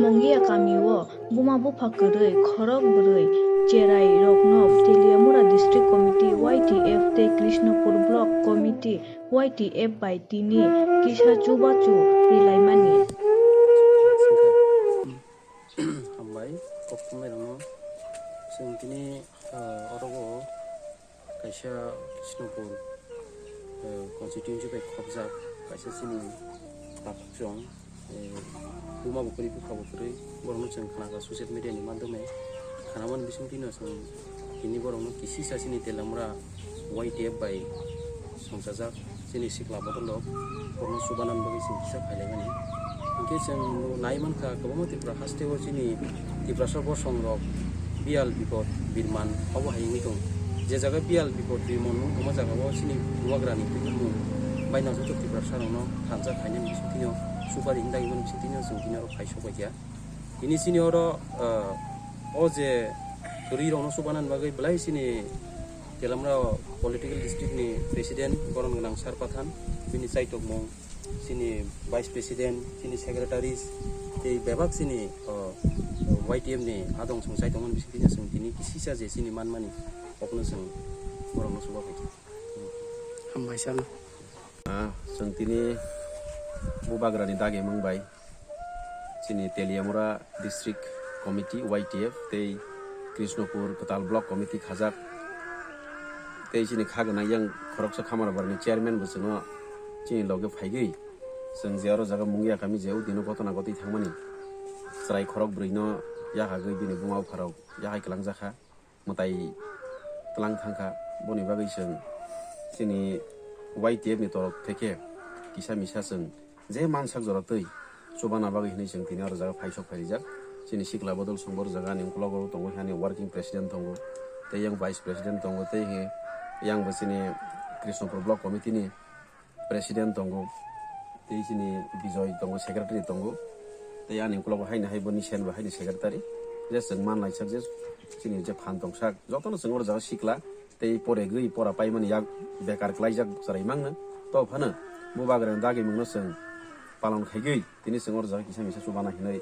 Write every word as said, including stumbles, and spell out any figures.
Mongia kamio buma bupha kwrwi khorok bwrwi cherai rokno Teliamura District Committee Y T F tei Krishnapur Block Committee Y T F bai tini kisa chubachu rilaimani. Hambai, kok thumnairokno. Chwng tini, ah, orogo kaisa Krishnapur, eh, constituency bai khopjak kaisa chini takhukchwng, eh, buma bo kwrwi bupha bo kwrwi, borokno chwng khnakha social media ni madhyome. Khnamani bisingtwino chwng tini borokno kisisa chini Teliamura Y T F bai songchajak chini sikla bodol rok, borokno chubanani bagwi chwng kisa phailaimani. Hinkhe chwng nai mankha, kwbangma Tripura hasteo chini Tiprasa bosong rok biyal bipod birman obo hai wngwi tongo. Je jaga biyal bipod birman wng tongma jagao chini bubagrani tubumung bai no joto Tiprasa rokno thansa khainani bisingtwino, supari hindaimani bisingtwino chwng tini oro phai sokbaikha. Tini chini oro, ah, o je kwrwi rokno chubanani bagwi belai chini Teliamura political district ni president boron gwnang Sar Pathan, bini chaitokmung, chini vice president, chini secretaries, tei bebak chini, ah, Y T F ni adong chwng chaitokmani bisingtwino chwng tini kisisa je chini manmani, okhno chwng borokno chuba phaikha. Hambai sano. Ah, chwng tini bubagrani dagimung bai chini Teliamura District Committee Y T F tei Krishnapur Kwtal Block Committee khajak. Tei chini kha gwnang yang khoroksa Khamarabarni chairman bo chwngno chini loge phaigwi. Chwng je oro jaga Mungia kami je o dino gotona gotwi thangmani chwrai khorok bwrwino yahagwi bini buma bupharok yahai kwlangjakha. Mwtai twlang thangkha. Boni bagwi chwng chini Y T F ni torok theke kisa misa chwng je mansak jora twi chubana bagwi hinwi chwng tini oro jaga phaisok phairijak. Chini sikla bodol songbo rwjak ani ukologo tongo, hani working president tongo, tei yang vice president tongo, tei he yang bo chini Krishnapur Block Committee ni president tongo, tei chini Bijoy tongo, secretary tongo, tei ani ukologo haino hai bo Nisen bo haini secretary. Je chwng manlaijak je chini je phan tongsak, jotono chwng oro jaga sikla tei poregwi pora paimani yak bekar klaijak chwrai mangno. To phano bubagrani dagimungno chwng palon khaigwi tini chwng oro jaga kisa misa chubana hinwi